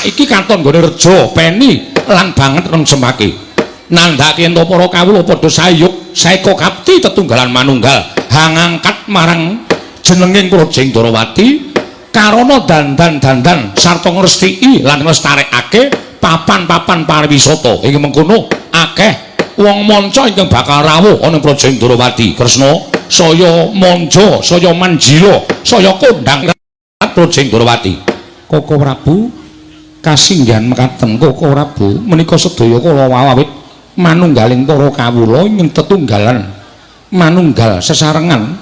Iki katon nggone reja peni lan banget rengsemake. Nandhake yen para kawula padha sayuk saeka kapti tetunggalan manunggal hangangkat marang jenenging Praja Ndrawati karana dandan-dandan sarta ngrestiki lan nglestarekake papan-papan pariwisata. Ing mengkono akeh wong manca ingkang bakal rawuh ana ing Praja Ndrawati. Kresna saya manja, saya manjila, saya kondang Praja Ndrawati. Koko Prabu, kasinggihan mekaten Koko Prabu, menika sedaya kala wawit manunggaling para kawula ing tetunggalan manunggal sesarengan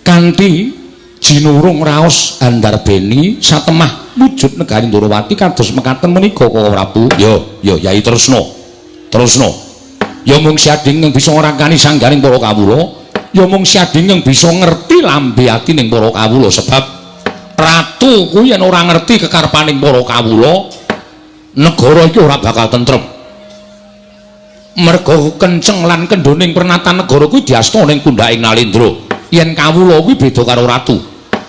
kanthi jinurung raos handarbeni satemah wujud negari Ndrawati kados mekaten menika Koko Prabu. Yo, yo Yai Tresna. Tresna. Ya mung siading ingkang bisa ngrangkani sangganing para kawula, ya mung siading ingkang bisa ngerti lambe atining para kawula, sebab ratu kuwi yen ora ngerti kekarepaning para kawula, negara iki ora bakal tentrem. Merga kenceng lan kendhoning pernatan negara kuwi diasta ning pundhaking Nalendra. Yen kawula kuwi beda karo ratu.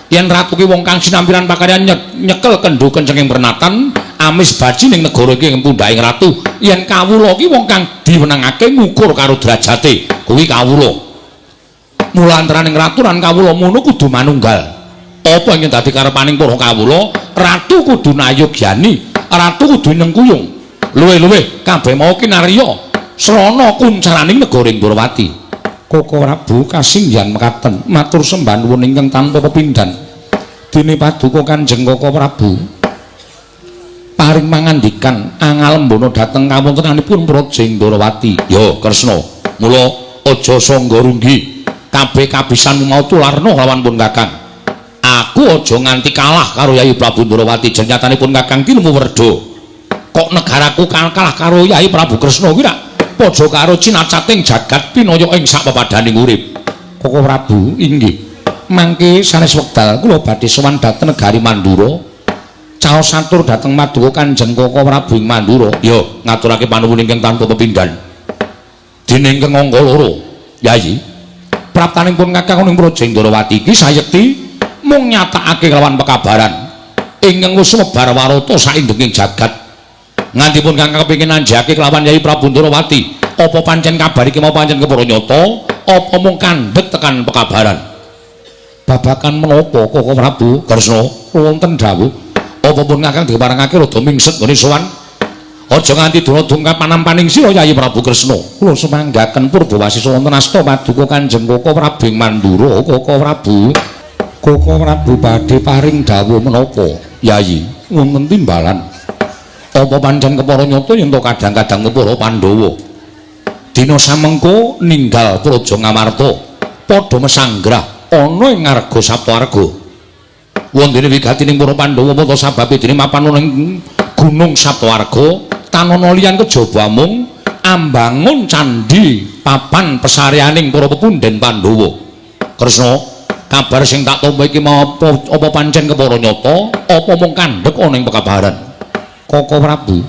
Yen ratu ki wong kang sinampiran pakaryan nyekel kendho kencenging pernatan, amis baji ning negara iki ing pundhaking ratu. Yen kawula ki wong kang diwenangake ngukur karo derajate, kuwi kawula. Mula antaraning ratu lan kawula mono kudu manunggal. Apa ingkang dadi karepaning para kawula, ratu kudu nayogyani, ratu kudu nyengkuyung. Luwih-luwih kabeh mau kinarya srana kuncaraning negara Ndrawati. Koko Prabu, kasinggihan mekaten, matur sembah nuwun ingkang tanpa pepindhan. Dene paduka Kanjeng Koko Prabu paring mangandikan angalembana dhateng kawontenanipun Praja Ndrawati. Yo Kresna, mula aja sangga runggi, kabeh kabisanmu mau tularna lawan pun Kakang. Aku aja nganti kalah karo Yayi Prabu Ndrawati, jenyatanipun Kakang tinemu werda. Kok negaraku kalah karo Yayi Prabu Kresna kuwi rak padha karo cinacating jagat pinaya ing sak pepadaning urip. Koko Prabu, inggih. Mangke sanes wekdal kula badhe sowan dhateng negari Mandura. Caos atur dhateng maduka Kanjeng Koko Prabu ing Mandura. Yo, ngaturake panuwun ingkang tanpa pepindhan. Dene ingkang angka loro, Yayi. Praptaning pun Kakang ing Praja Ndrawati iki sayekti mung nyatakake kelawan pekabaran ingkang wis sumebar warata saindenging jagat. Nganti pun Kakang kepengin nanjake kelawan Yayi Prabu Ndrawati, apa pancen kabar iki mau pancen kepara nyata, apa mung kandhet tekan pekabaran? Babakan menapa Koko Prabu? Kresna, wonten dawuh. Apa pun Kakang diparengake rada mingset nggone sowan. Aja nganti duna dungkap panampaning sira Yayi Prabu Kresna. Kula sumanggaken purbawasisa wonten asta paduka Kanjeng Koko Prabu ing Mandura. Koko Prabu. Koko Prabu badhe paring dawuh menapa? Yayi, wonten timbalan. Apa pancen kepara nyata yen to kadang-kadang para Pandhawa dina samengko ninggal Praja Ngamarta padha mesanggrah ana ing ngarga Saptaarga. Wondene wigatining para Pandhawa apa sababe dene mapan ana ing Gunung Saptaarga tanana liyan kejaba amung ambangun candhi papan pesareaning para pepundhen Pandhawa. Kresna, kabar sing tak tampa iki mau apa pancen kepara nyata, apa mung kandhek ana ing pekabaran? Koko Prabu,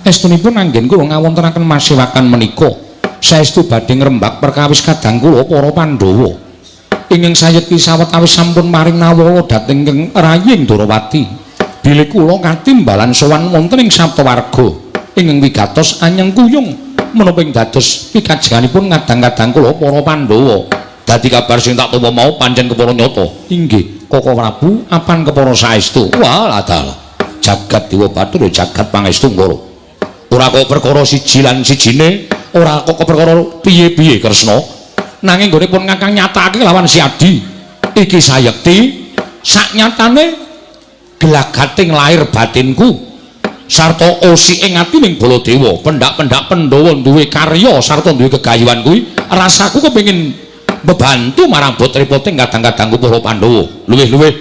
estunipun anggen kula ngawontenaken masewakan menika saestu badhe ngrembak perkawis kadang kula para Pandhawa ingkang sayekti sawetawis sampun maring nawala dhateng ingkang rayi Ndrawati bilih kula katimbalan sowan wonten ing Saptawarga ingkang wigatos anyengkuyung menapa ing dados pikajenganipun kadang-kadang kula para Pandhawa. Dadi kabar sing tak tampa mau pancen kepara nyata. Inggih Koko Prabu, apan kepara saestu? Walah dalah, jagat dewa bathara jagat pangestu ngoro. Ora kok perkara siji lan sijine, ora kok perkara piye-piye Kresna, nanging nggone pun Kakang nyatakake lawan si Adi iki sayekti saknyatane gelagating lahir batinku sarta osike atining Baladewa, pendak-pendak Pandhawa duwe karya sarta duwe gegayuhan kuwi rasaku kepengin membantu marang bot repoting kadang-kadangku para Pandhawa. Luwih-luwih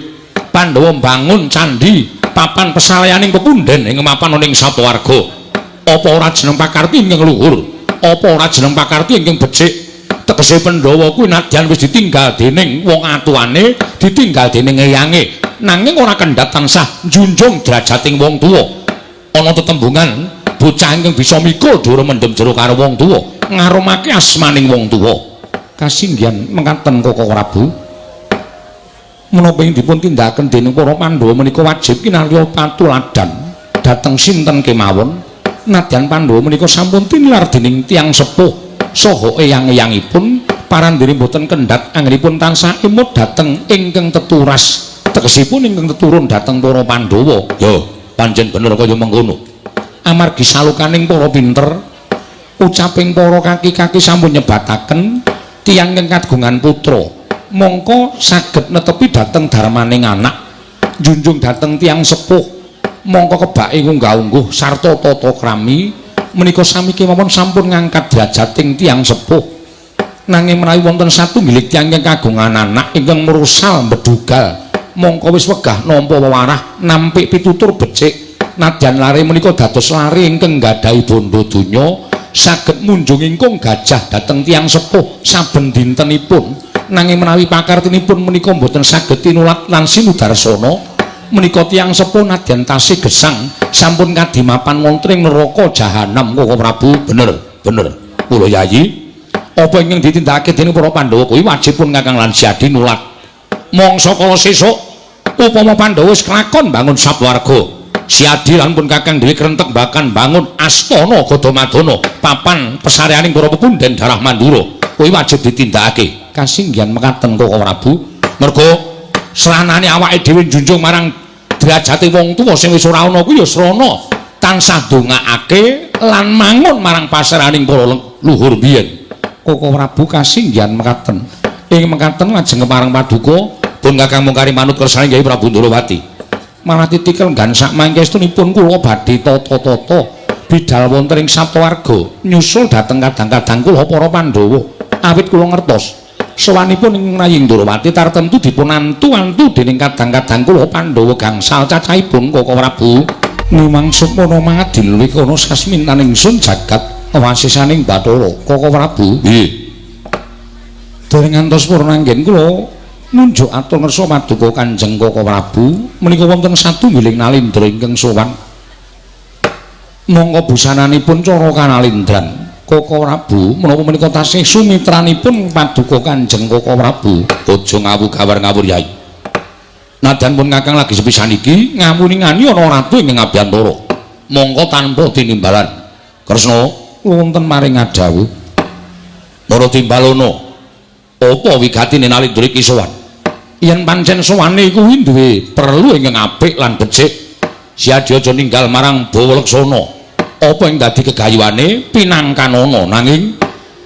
Pandhawa mbangun candhi papan pesaleaning pepunden ing mapan ana ing Saptawarga. Apa ora jeneng pakarti ingkang luhur? Apa ora jeneng pakarti ingkang becik? Tegese Pandhawa kuwi nadyan wis ditinggal dening wong atuane, ditinggal dening eyange, nanging ora kendhat tansah njunjung derajating wong tuwa. Ana tetembungan bocah ingkang bisa mikul dhuwur mendem jero karo wong tuwa, ngarumake asmaning wong tuwa. Kasinggihan mekaten Koko Prabu. Menapa ing dipun tindakaken dening para Pandhawa menika wajib kinarya patuladan dhateng sinten kemawon. Nadyan Pandhawa menika sampun tinilar dening tiyang sepuh saha eyang-eyangipun, parandene boten kendhat anggenipun tansah emut dhateng ingkang teturas, tegesipun ingkang teturun dhateng para Pandhawa. Ya, pancen bener kaya mengkono. Amargi salukaning para pinter, ucaping para kaki-kaki sampun nyebataken tiyang ingkang kagungan putra mongko saged netepi dhateng darmaning anak, njunjung dhateng tiyang sepuh mongko kebake ngunggah-ungguh sarta tata krami menika sami kemawon sampun ngangkat derajating tiyang sepuh. Nanging menawi wonten satunggiling tiyang ingkang kagungan anak ingkang mrusal mbedugal, mongko wis wegah nampa wewarah nampik pitutur becik, nadyan lare menika dados lare ingkang nggadahi bondo donya, saged munjung ingkung gajah dhateng tiyang sepuh saben dintenipun. Nanging menawi pakartinipun menika mboten saged tinulat lan sinudarsana, menika tiyang sepuh nadyan tasih gesang sampun kadimapan wonten ing neraka jahanam. Koko Prabu, bener bener. Kula yayi, apa ingkang ditindakake dening para Pandhawa kuwi wajib pun Kakang lan Siadi nulat. Mangsa kala sesuk upama Pandhawa wis kelakon bangun sawarga, Siadi lan pun Kakang dhewe krentek bahkan bangun astana Gadamadana, papan pesareaning para pepunden darah Mandura. Kuwi wajib ditindakake. Kasinggihan mekaten, Koko Prabu. Merga sranane awake dhewe njunjung marang derajate wong tuwa sing wis ora ana kuwi ya srana tansah ndongaake lan mangun marang paseraning para luhur biyen. Koko Prabu, kasinggihan mekaten. Ing mekaten lajeng kepareng paduka pun Kakang mungkari manut kersane Kyai Prabu Ndorowati. Malah titikel nggan sak mangkestunipun kula badhe tata-tata bidal wonten ing Saptawarga nyusul dhateng kadang-kadang kula para Pandhawa. Awit kula ngertos sowanipun ing Raying Ndorowati tartemtu dipun antu-antu dening kadang-kadang kula Pandhawa gangsal cacahipun. Koko Prabu, nimang sukmana mangadil wikana sasmintaning sun jagat wasisaning Bathara. Koko Prabu, nggih. Dereng ngantos purna anggen kula nunjuk atur ngersa paduka Kanjeng Koko Prabu, menika wonten satunggiling nalindra ingkang sowan. Mongko busananipun cara kanalindran. Koko Prabu, menapa menika tasih sumitranipun paduka Kanjeng Koko Prabu? Aja ngawu gawar ngawur, Yai. Nadyan pun Kakang lagi sepisan iki ngawuningani ana ratu ingkang abiyantara. Mongko tanpa tinimbalan. Kresna, wonten maring ngadhawuh. Para timbalono, apa wigatine nalindra iki sowan? Yen pancen sowane kuwi duwe perlu ingkang apik lan becik, Siadi aja ninggal marang Bawa Leksana. Apa ing dadi kegayuhane pinangkanana. Nanging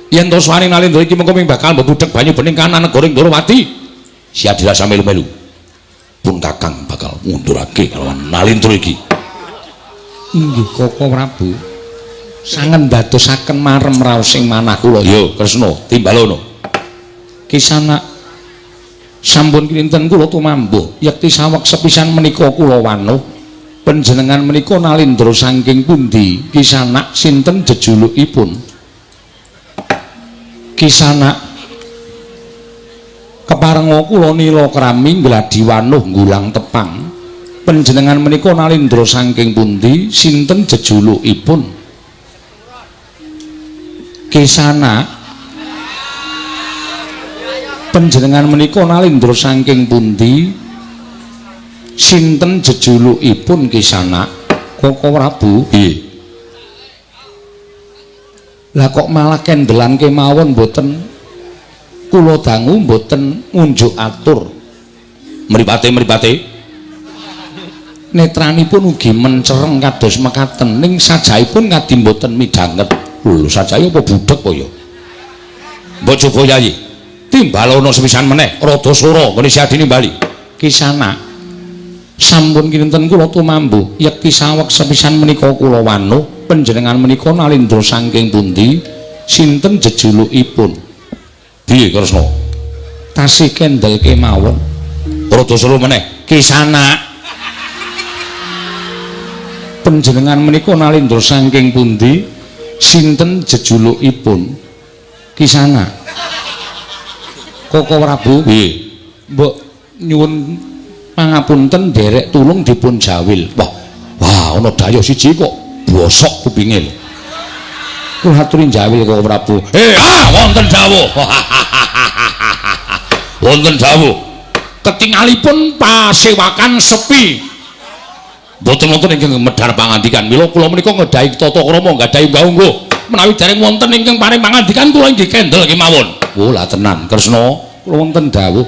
yen to sowane nalindra iki mengko bakal mbebudheg banyu bening kanan negara Ndorowati, Siadi rasa melu-melu. Pun Kakang bakal ngundurake kalawan nalindra iki. Inggih, Koko Prabu. Sangen dadosaken marem raos ing manah kula. Yo, Kresna, timbalono. Kisana, sampun kinten kula tumambuh yekti saweg sepisan menika kula wanuh. Panjenengan menika nalindra saking pundi? Kisanak, sinten jejulukipun? Kisanak, keparenga kula nila krami gladi wanuh nggulang tepang. Panjenengan menika nalindra saking pundi? Sinten jejulukipun? Kisanak, panjenengan menika nalindra saking pundi? Sinten jejulukipun? Kisanak? Koko Prabu, nggih. Lah kok malah kendelan kemawon mboten kula dangu mboten ngunjuk atur. Mripate-mripate netranipun ugi mencereng kados mekaten, ning sajaipun kadi mboten midhanget. Lho, sajae apa budheg apa ya? Mbok coba, Yayi. Timbalono sepisan meneh, rada sora nggone Siadine bali. Kisanak, sampun kinten kula tumambuh yekti saweg sepisan menika kula wanuh. Panjenengan menika nalindra saking pundi? Sinten jejulukipun? Piye, Kresna? Tasih kendel kemawon. Rada seru meneh. Kisanak, panjenengan menika nalindra saking pundi? Sinten jejulukipun? Kisanak? Koko Prabu, nggih. Mbok nyuwun pangapunten, nderek tulung dipun jawil. Wah, wah, ana dayoh siji kok bosok kupinge lho. Kula aturi jawil, Koko Prabu. Eh, ah, wonten dawuh. Wonten dawuh. Ketingalipun pasewakan sepi. Mboten wonten ingkang medhar pangandikan. Mila kula menika ngedhahi tata krama nggadahi unggah-ungguh. Menawi dereng wonten ingkang paring pangandikan kula inggih kendel kemawon. Oh, lah tenan Kresna, kula wonten dawuh.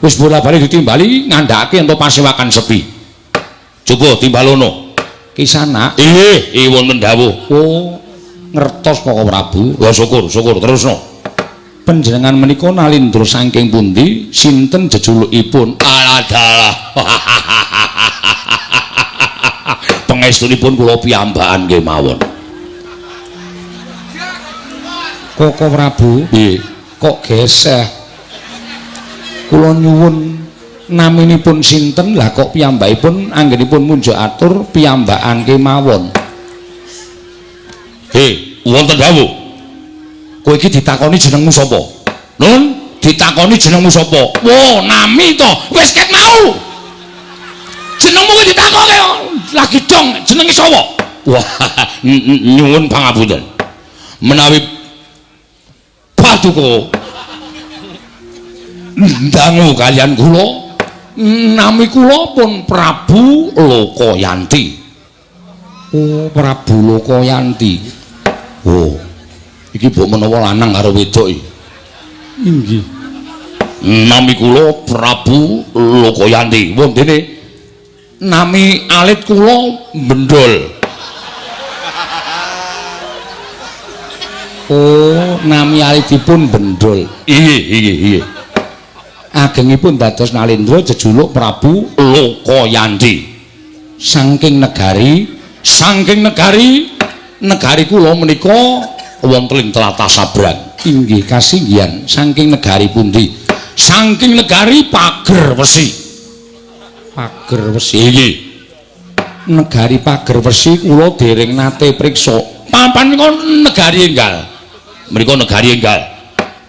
Wis bola-bali ditimbali ngandhakake ento pasewakan sepi. Coba timbalono. Kisana. Inggih, wonten dawuh. Oh, ngertos Koko Prabu. Lah syukur, syukur terusno. Panjenengan menika nalindra saking pundi? Sinten jejulukipun? Aladalah. Pangestunipun kula piyambakan kemawon. Koko Prabu, nggih, kok geseh. Kula nyuwun naminipun sinten? Lah kok piyambakipun anggenipun munjuk atur piyambakan kemawon. He, wonten dawuh. Kowe iki ditakoni jenengmu sapa? Nun, ditakoni jenengmu sapa? Wo, nami to. Wis ket mau. Jenengmu kuwi ditakoke lagi dong, jenenge sapa? Wah, nyuwun pangapunten. Menawi paduka ndangu kalian kula, nami kula pun Prabu Lokayanti. Oh, Prabu Lokayanti. Oh. Iki mbok menawa lanang karo wedok iki. Inggih. Nami kula Prabu Lokayanti. Wondene nami alit kula Bendol. Oh, nami alitipun Bendol. Inggih, inggih, inggih. Agengipun dados Nalendra jejuluk Prabu Lokayanti. Saking negari, negari kula menika wonten ing tlatah Sabrang. Inggih kasinggihan. Saking negari pundi? Saking negari Pager Wesi. Pager Wesi. Inggih. Negari Pager Wesi kula dereng nate priksa. Papan menika negari enggal. Menika negari enggal.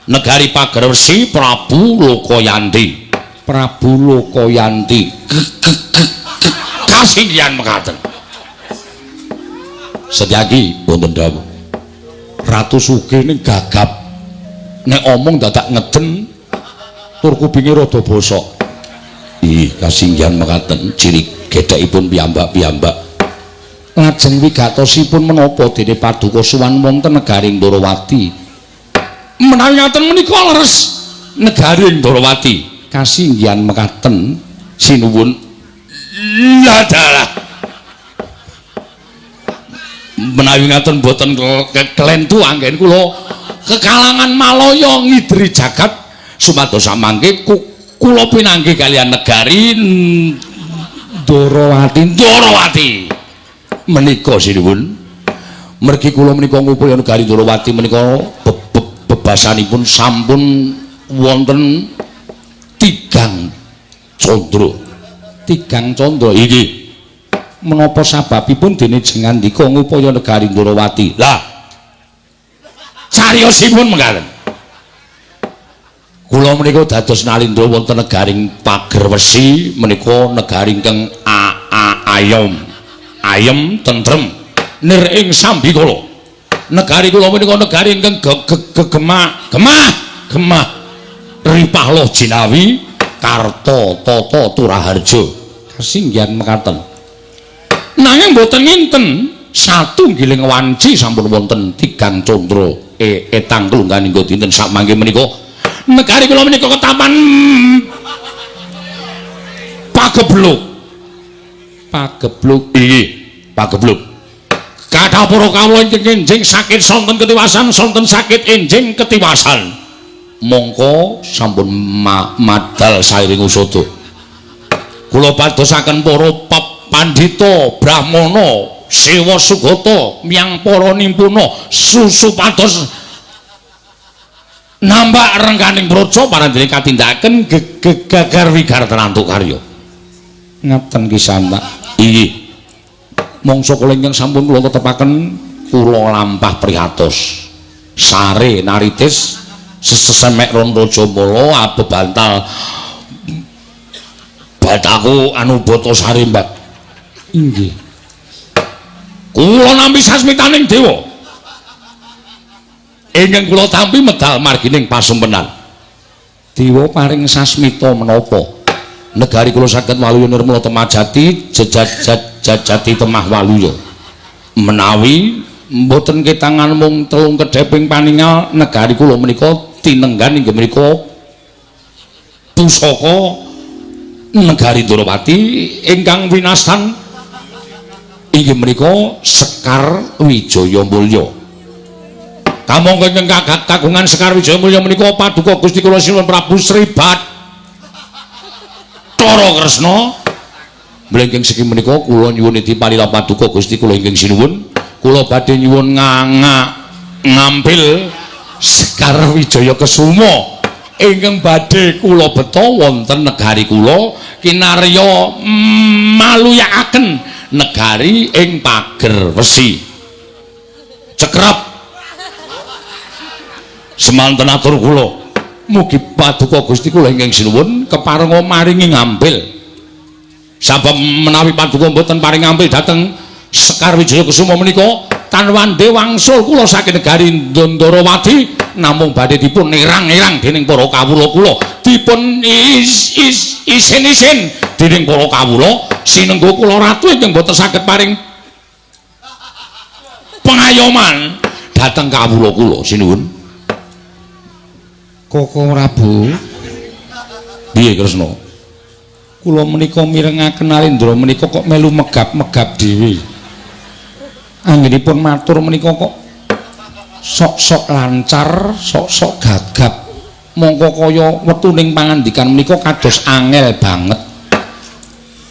Negari Pager Wesi Prabu Lokayanti. Prabu Lokayanti. Kasinggihan mekaten. Setyaki wonten dawuh. Ratu Sugih ning gagap. Nek omong dadak ngeden tur kupinge rada bosok. Ih, kasinggihan mekaten ciri gedhekipun piyambak-piyambak. Lajeng wigatosipun menapa dene paduka suwan wonten negari Ndorowati? Menawi ngaten menika leres negari Ndorowati. Kasinggihan mekaten sinuwun. Ladalah. Menawi ngaten boten kelentu anggen kula kekalangan Malaya ngidri jagat supados samangke kula pinanggih kalian negari Ndorowati. Ndorowati menika sinuwun. Mergi kula menika ngupaya negari Ndorowati menika bebasanipun sampun wonten tigang candra. Tigang candra iki menapa sababipun dene jengandika ngupaya negari Ndorowati? Lah cariyosipun mekaten. Kula menika dados nalindra wonten negari Pager Wesi menika negari ingkang ayom, ayem tentrem nir ing sambikala. Negari kula menika negari ingkang gegemah gemah gemah ripah loh jinawi karta tata turaharja. Kasinggihan mekaten. Nanging boten nginten satunggiling wanci sampun wonten tigang candra etang klungganing dinten samangke menika negari kula menika ketapan pagebluk. Pagebluk inggih, pagebluk. Kathah para kawula ingkang enjing sakit sonten ketiwasan, sonten sakit enjing ketiwasan. Mongko sampun madal sairing usada. Kula padosaken para pandhita brahmana sewa sugata miyang para nimpuna susupados nambak rengganing praja parandene katindakaken gegagar wigar terantuk karya. Ngaten kisah Pak. Inggih. Mangsa kula ingkang sampun kula tetepaken kula lampah prihatos. Sare naritis sesemek Ronrajamala abebantal bataku anu bata sare Mbak. Inggih. Kula nampi sasmitaning dewa. Ingkang kula tampi medal margining pasumpenan. Dewa paring sasmita menapa? Negari kula saged waluya nirmala temah jati jejat jati temah waluya. Menawi mboten ketangan mung telung kedheping paningal negari kula menika tinenggan inggih menika pusaka negari Ndorowati ingkang winastan inggih menika Sekar Wijaya Mulya. Kamangka ingkang kagungan Sekar Wijaya Mulya menika paduka Gusti kula Sinuwun Prabu Sri Bathara Kresna. Mlengking siki menika kula nyuwun iti palila paduka Gusti kula ingkang sinuwun, kula badhe nyuwun ngampil Sekar Wijaya Kesuma ingkang badhe kula beta wonten negari kula kinarya maluyakaken negari ing pager wesi. Cekrep semanten atur kula. Mugi paduka Gusti kula ingkang sinuwun keparenga maringi ngampil. Sabab menawi paduka mboten paring ngampil dhateng Sekar Wijaya Kesuma menika tan wande wangsul kula saking negari Ndorowati namung badhe dipun erang-erang dening para kawula kula, dipun isin-isin dening para kawula sinengga kula ratu ingkang boten saged paring pengayoman dhateng kawula kula. Sinuwun. Koko Prabu. Piye Kresna? Kula menika mirengaken Alendra menika kok melu megap-megap dhewe. Anggenipun matur menika kok sok-sok lancar, sok-sok gagap. Mongko kaya wetuning pangandikan menika kados angel banget.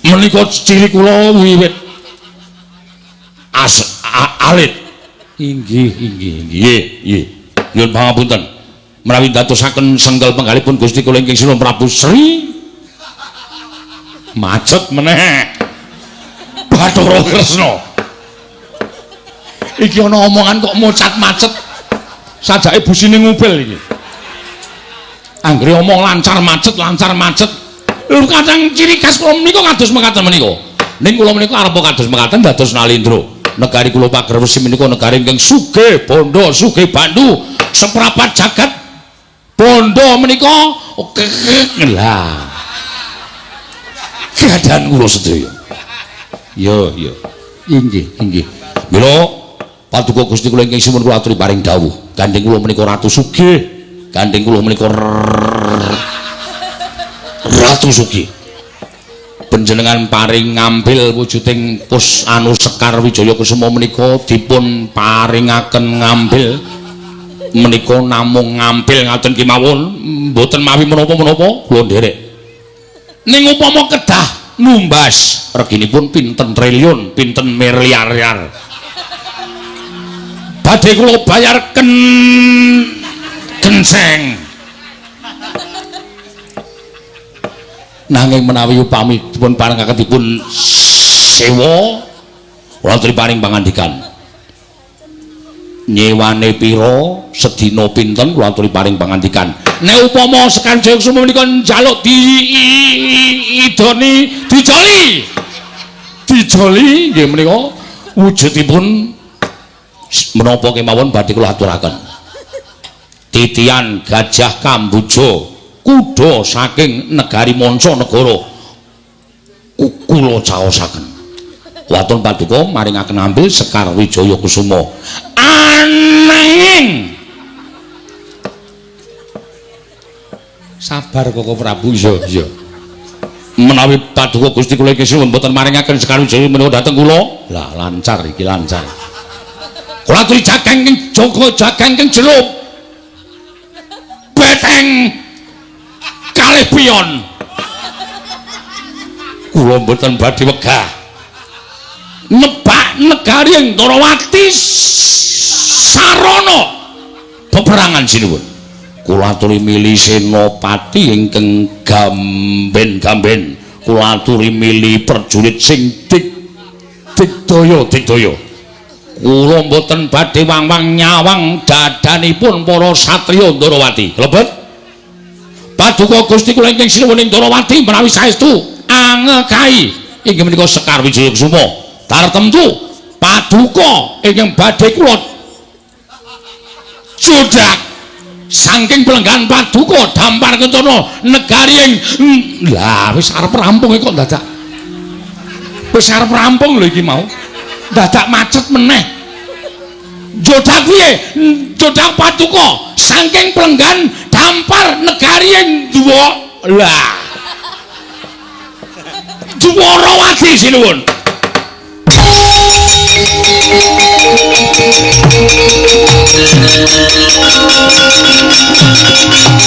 Menika ciri kula wiwit alit. Inggih, inggih, inggih. Nggih. Nyuwun pangapunten. Menawi ndadosaken sengkel penggalipun Gusti kula ingkang sinuwun Prabu Sri macet meneh Bathara Kresna. Iki ana omongan kok mocat-macet sajake busine ngupil iki. Anggere omong lancar macet, lancar macet. Lho kadang ciri khas kula menika kados mekaten menika. Ning kula menika arep kados mekaten dados Nalindra. Negari kula Pager Wesi menika negari ingkang sugih bondo, sugih bandu, seprapat jagat bondo menika lah. Keadaan kula sedaya. Ya, ya. Inggih, inggih. Mila paduka Gusti kula ingkang sinuwun kula aturi paring dawuh. Gandeng kula menika ratu sugih. Gandeng kula menika ratu sugih. Panjenengan paring ngambil wujuding pus anu Sekar Wijaya Kesuma menika dipun paringaken ngambil menika namung ngampil ngaten kemawon mboten mawi menapa-menapa kula nderek. Ning upama kedah numbas reginipun pinten triliun, pinten miliar-miliar. Badhe kula bayar kenceng. Nanging menawi upami dipun parengaken dipun sewa kula aturi paring pangandikan. Nyewane pira, sedina pinten kula aturi paring pangandikan. Nek upama Sekar Wijaya Kesuma menika njaluk diidoni dijoli. Dijoli nggih menika wujudipun menapa kemawon badhe kula aturaken. Titian Gajah Kamboja kuda saking negari Manca Negara kula caosaken. Waton paduka maringaken ambil Sekar Wijaya Kesuma. Ananging sabar Koko Prabu. Iya, iya. Menawi paduka Gusti kula iki sinuwun mboten maringaken Sekar Wijaya menika dhateng kula. Lah lancar iki lancar. Kula aturi jagang ing jaga jagang ing jero beteng kalih pion. Kula mboten badhe wegah nebak negari ing Ndorowati sarana peperangan sinuwun. Kula aturi mili senopati ingkang gamben-gamben, kula aturi mili prajurit sing digdaya digdaya. Kula mboten badhe wang-wang nyawang dadanipun para satriya Ndorowati. Lebet paduka Gusti kula ingkang sinuwun ing Ndorowati menawi saestu angekai inggih menika Sekar Wijaya Kesuma. Tartemtu paduka ingkang badhe kula jodhak Saking pelenggan paduka dampar kencana negari ing lah wis arep rampung kok dadak. Wis arep rampung lho iki mau. Dadak macet meneh. Jodak piye? Jodak paduka saking pelenggan dampar negari ing Dwa. Lah. Dwarawati sinuwun.